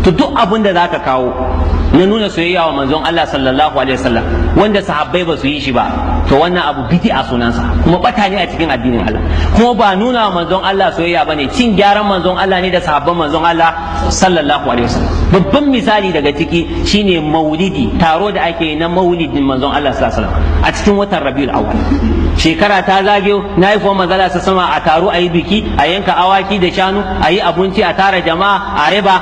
To duk abin da zaka kawo na nuna soyayya wa manzon Allah sallallahu alaihi wasallam wanda sahabbai ba su yi shi ba, to wannan abu bid'a sunansa, kuma bata ne a cikin addinin Allah. Kuma ba nuna wa manzon Allah soyayya bane, cin gyaran manzon Allah ne da sahabban manzon Allah sallallahu alaihi wasallam. Babban misali daga ciki shine maulidi, taro da ake yi na maulidin manzon Allah sallallahu alaihi wasallam a cikin watan Rabiul Awwal. Shekara ta zagayo na haifuwar manzon Allah sallallahu alaihi wasallam, a taro, a yi biki, a yanka awaki da shanu, a yi abinci, a tara jama'a, a riba,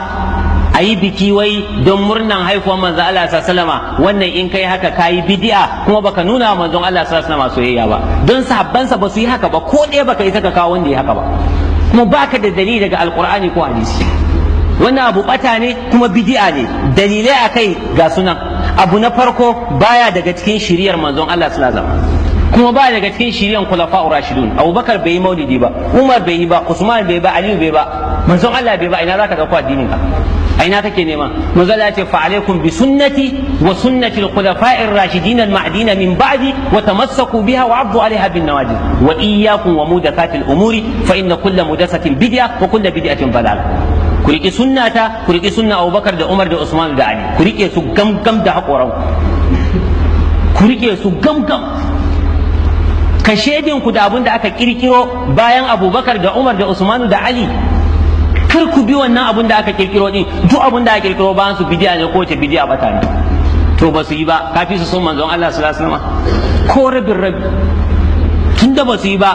a yi biki wai don murnan haifuwar manzon Allah sallallahu. Wannan in kai haka kayi bid'a, kuma baka nuna wa manzon Allah sallallahu alaihi soyayya ba, don sahabbansa ba su yi haka ba. Ko ɗaya baka isa ka kawo wanda ya haka ba, kuma baka da dalili daga Alqur'ani ko hadisi. Wannan abu bata ne kuma bid'a ne. Dalilai akai ga sunan. Abu na farko, baya daga cikin shiriyar manzon Allah sallallahu alaihi wasallam, kuma ba daga cikin shiriyan khulafa'ur rashidun. Abubakar bai yi maulidi ba, Umar bai yi ba, Usman bai ba, Aliyu bai ba, manzon Allah bai ba. Ina zaka dauko addinin ka? A ina kake nema? Manzon Allah ya ce: "Fa alaikum bi sunnati wa sunnati al-khulafa'ir rashidin al-mahdiyyin min ba'di, wa tamassaku biha wa 'addu 'alayha bin nawajid, wa iyyakum wa muhdathatil umuri, fa inna kulla muhdathatin bid'a wa kulla bid'atin dalalah." Ku riƙi sunnata, ku riƙi sunna Abubakar da Umar da Usman da Ali. Ku riƙe su gam gam da haƙoran ku, riƙe su gam gam. Ka shedin ku da abin da aka kirkiro bayan Abubakar da Umar da Usman da Ali. Kar ku bi wannan abin da aka kirkiro din. Duk abin da aka kirkiro bayan su bid'a ne, ko wace bid'a bata ne. To ba su yi ba, kafi su son manzon Allah sallallahu alaihi wasallam ko rabin rabi? Tunda ba su yi ba,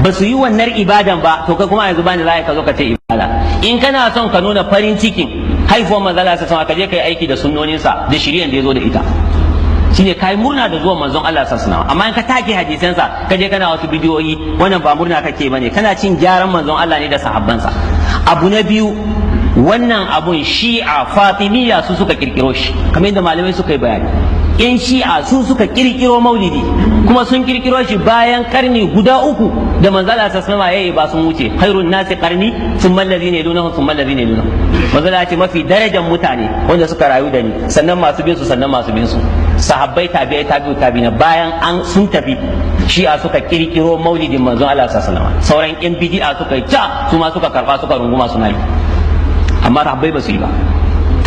ba su yi wannan ibadan ba, to kai kuma yanzu bani za ka zo ka ce ibada. In kana son ka nuna farin cikin haifuwar manzon Allah sallallahu alaihi wasallam, ka je ka yi aiki da sunnoninsa da shiriyan da ya zo da ita, shine kai murna da zuwan manzon Allah sallallahu alaihi wasallam. Amma in ka take hadisansa, ka je kana wasu bidiyoyi, wannan ba murna kake bane, kana cin gyaran manzon Allah ne da sahabbansa. Abu na biyu, wannan abun Shi'a Fatimiyya su suka kirkiro shi, kamar yadda malamai suka yi bayani. In Shi'a su suka kirkiro maulidi, kuma sun kirkiro shi bayan karni guda uku da manzon Allah sallallahu alaihi wasallam ba sun wuce. "Khairun nasi qarni, thumma alladhina yalunahum, thumma alladhina yalunahum." Manzon Allah ya ce mafi darajar mutane wanda suka rayu da ni, sannan masu bin su, sannan masu bin su, sahabbai, tabi'ai, tabi'u tabi'ina. Bayan an sun tafi, Shi'a suka kirkiro maulidin manzon Allah sallallahu alaihi wasallam. Sauran yan bid'a suka yi ca, su ma suka karba, suka runguma suna yi. Amma sahabbai ba su yi ba,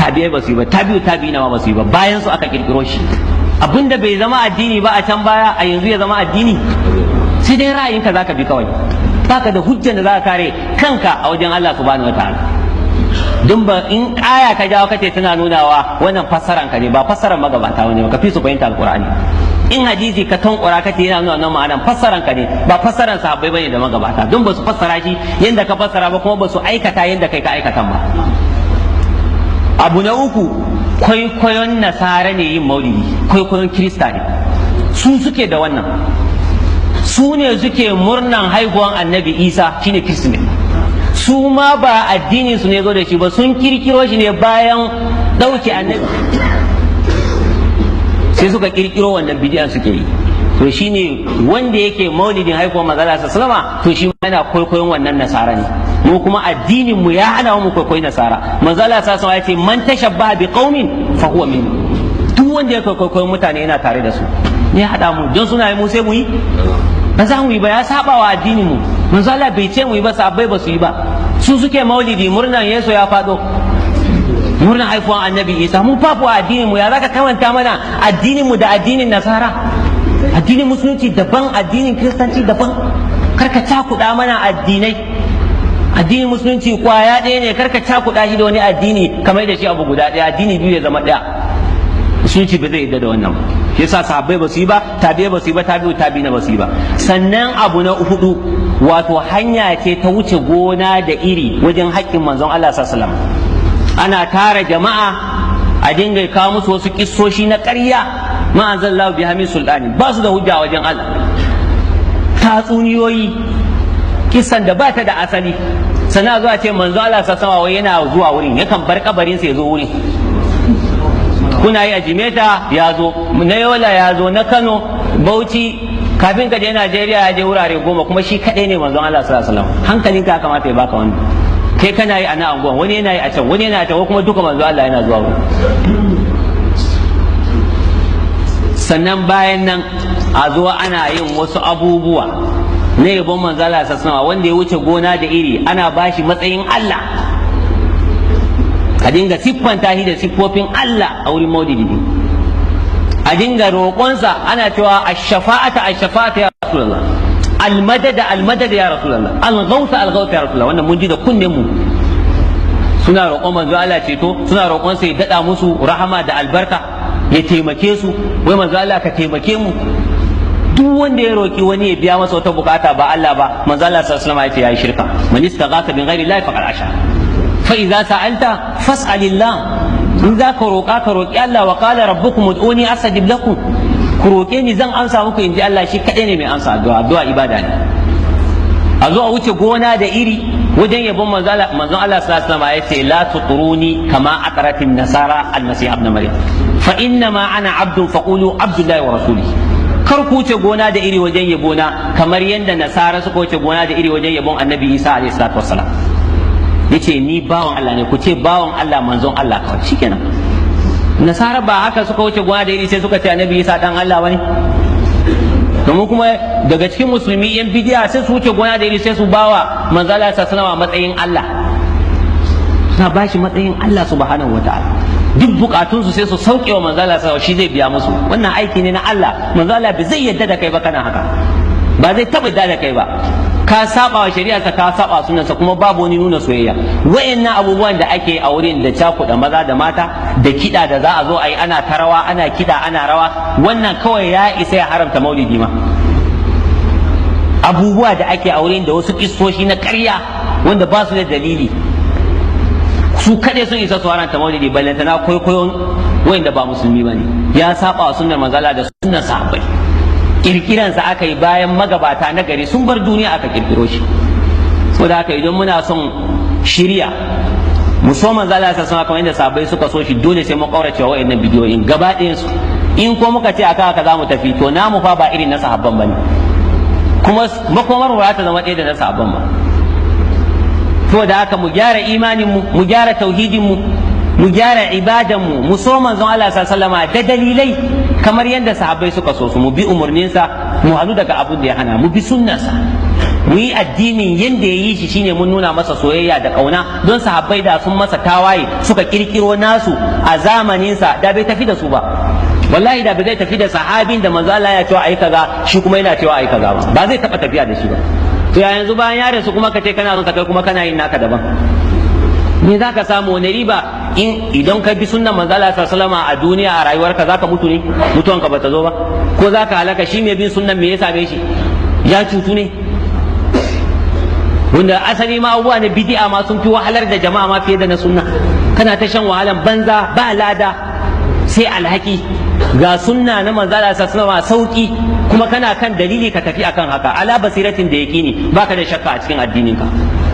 tabi'ai ba su yi ba, tabi'u tabi'ina ma ba su yi ba, bayan su aka kirkiro shi. Abinda bai zama addini ba a can baya, a yanzu ya zama addini? Sai dai ra'ayinka zaka bi kawai, baka da hujjan da zaka kare kanka a wajen Allah subhanahu wataala. Dun ba in aya ka jawo kace tana nunawa, wannan fassaran ka ne, ba fassaran magabata wani ba, ka fi su fahimta Alqur'ani. In hadisi ka tankura kace yana nuna wannan ma'anan, fassaran ka ne, ba fassaran sahabbai bane da magabata, don ba su fassara shi yanda ka fassara ba, kuma ba su aikata yanda kai ka aikatan ba. Abu na uku, kwaikwayon Nasara ne yin maulidi, kwaikwayon Kirista ne. Su suke da wannan, su ne suke murnan haihuwan Annabi Isa, shine Kirsimeti. Su ma ba addinin su ne zo da shi ba, sun kirkiro shi ne bayan ɗauke annabi, sai suka kirkiro wannan bidiyan suke yi. To shine wanda yake maulidin haihuwar manzon Allah sallama, to shi yana kwaikwayon wannan Nasara ne. Mu kuma addinin mu ya hana mu kwaikwayi Nasara. Manzon Allah sallallahu ya ce: "Man tashabbaha bi qaumin fa huwa min." Duk wanda ya kwaikwayon mutane yana tare da su ne. Hada mu don suna yi, mu sai mu yi? Ba za mu yi ba, ya saba wa addinin mu. Manzo Allah bai ce mu yi ba, sahabbai ba su yi ba. Su suke maulidi murnan Yesu ya fado, murnan haifuwan Annabi Isa. Mu fafu a addinin mu. Ya zaka kamanta mana addinin mu da addinin Nasara? Addinin Musulunci daban, addinin Kiristanci daban. Karka cakuɗa mana addinai. Addinin Musulunci kwaya ɗaya ne, karka cakuɗa shi da wani addini kamar da shi abu guda ɗaya, addini biyu ya zama ɗaya. Musulunci ba zai yadda da wannan ba. Shi yasa sahabbai ba su yi ba, tabi'ai ba su yi ba, tabi'u tabi'ina ba su yi ba. Sannan abu na hudu, wato hanya ce ta wuce gona da iri wajen haƙƙin manzon Allah sallallahu alaihi wasallam. Ana tara jama'a, a dinga kawo musu wasu kissoshi na ƙarya, ma anzalallahu biha min sultani, ba su da hujja wajen Allah. Tatsuniyoyi, kisan da ba ta da asali. Sannan zuwa ce manzo Allah sallallahu alaihi yana zuwa wurin, yakan bar kabarin sa ya zo wurin. Kuna yi a Jimeta ya zo, na Yola ya zo, na Kano, Bauchi, kafin ka je Najeriya ya je wurare 10, kuma shi kaɗai ne manzon Allah sallallahu alaihi wasallam. Hankalin ka kamata ya baka wannan. Kai kana yi a nan anguwan, wani yana yi a can, wani yana a can, kuma duka manzo Allah yana zuwa wurin. Sannan bayan nan a zo ana yin wasu abubuwa na yabon manzo Allah sallallahu alaihi wanda ya wuce gona da iri, ana bashi matsayin Allah. A dinga siffanta shi da siffofin Allah a wurin maulidi, a dinga roƙonsa, ana cewa الشفاعة الشفاعة يا رسول الله، المدد المدد يا رسول الله، الغوث الغوث يا رسول الله. Wannan mun ji da kunnen mu, suna roƙon manzo Allah ceto, suna roƙon sai daɗa musu rahama da albarka, ya taimake su. Wai manzo Allah, ka taimake mu. Duk wanda ya roki wani ya biya masa wata bukata ba Allah ba, manzo Allah sallallahu alaihi wasallam ya ce yayi shirka. من استغاث بغير الله فقد أشرك. فإذا سألت فاسأل الله. In za ka roƙa, ka roƙi Allah. وقال ربكم ادعوني أستجب لكم. Ku roƙe ni, zan amsa muku, inji Allah. Shi kaɗai ne mai amsa addu'a. Addu'a ibada ne. A zo a wuce gona da iri wajen yabon manzon Allah. Manzon Allah sallallahu alaihi wasallam ya ce: لا تطروني كما أطرت النصارى المسيح ابن مريم، فإنما أنا عبد فقولوا عبد الله ورسوله. Kar ku wuce gona da iri wajen yabona kamar yadda nasara suka wuce gona da iri wajen yabon Annabi Isa alaihi salatu wassalam. Yace ni bawan Allah ne, ku ce bawan Allah, manzon Allah kawai, shikenan. Nasara ba haka suka wuce gona da iri, sai suka ce Annabi Isa dan Allah bane. Domin kuma daga cikin musulmi yan bidiya sai su wuce gona da iri, sai su bawa manzo Allah sallallahu alaihi matsayin Allah, suna bashi matsayin Allah subhanahu wataala. Duk bukatunsu sai su sauke wa manzo Allah sallallahu, shi zai biya musu. Wannan aiki ne na Allah. Manzo Allah bai zai yadda da kai ba kana haka, ba zai taba yadda da kai ba. Ka saba wa shari'arsa, ka saba sunansa, kuma babu wani nuna soyayya. Wayannan abubuwan da ake a wurin, da cakuɗa maza da mata, da kiɗa da za a zo a yi, ana ta rawa, ana kiɗa, ana rawa, wannan kawai ya isa ya haramta maulidi ma. Abubuwa da ake a wurin, da wasu kissoshi na ƙarya wanda ba su da dalili, su kaɗai sun isa su haramta maulidi, ballantana kwaikwayon wayanda ba musulmi ba ne. Ya saba wa sunnar manzala da sunnar sahabbai. Kirkiransa aka yi bayan magabata na gari sun bar duniya aka kirkiro shi. Saboda haka, idan muna son shirya, mu so manzo Allah sa kamar yadda sahabbai suka so shi, dole sai mu kaurace wa wayannan bidiyoyin gaba ɗayan su. In ko muka ce aka haka za mu tafi, to namu fa ba irin na sahabban bane, kuma makomar ba ta zama ɗaya da na sahabban ba. Saboda haka, mu gyara imanin mu, mu gyara tauhidin mu, mu gyara ibadan mu, mu so manzon Allah sallallahu alaihi da dalilai kamar yadda sahabbai suka so su, mu bi umarninsa, mu hannu daga abin da ya hana, mu bi sunnarsa, mu yi addinin yadda ya yi shi, shine mun nuna masa soyayya da kauna. Don sahabbai da sun masa tawaye suka kirkiro nasu a zamaninsa, da bai tafi da su ba. Wallahi da bai zai tafi da sahabin da manzo Allah ya cewa ayi kaza, shi kuma yana cewa ayi kaza ba, ba zai taba tafiya da shi ba. To ya yanzu bayan ya rasu kuma ka ce kana son ka kai, kuma kana yin naka daban, me za ka samu? Wani riba? In idan ka bi sunnan manzo Allah sallallahu alaihi a duniya, a rayuwarka zaka mutu ne? Mutuwanka bata zo ba ko zaka halaka? Shi mai bin sunnan, me ya same shi? Ya cutu ne? Wanda asali ma abubuwa na bid'a ma sun fi wahalar da jama'a ma fiye da na sunna. Kana ta shan wahalan banza, ba lada sai alhaki. Ga sunna na manzo Allah sallallahu alaihi sauki, kuma kana kan dalili, ka tafi akan haka على بصيرة da yaqini, baka da shakka a cikin addininka.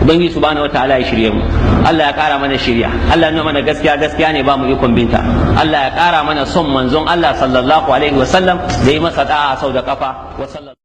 Ubangiji subhanahu wataala ya shirye mu. Allah ya kara mana shirya. Allah ya nuna mana gaskiya gaskiya ne, ba mu ikon binta. Allah ya kara mana son manzon Allah sallallahu alaihi wasallam da yi masa da'a sau da kafa. Wa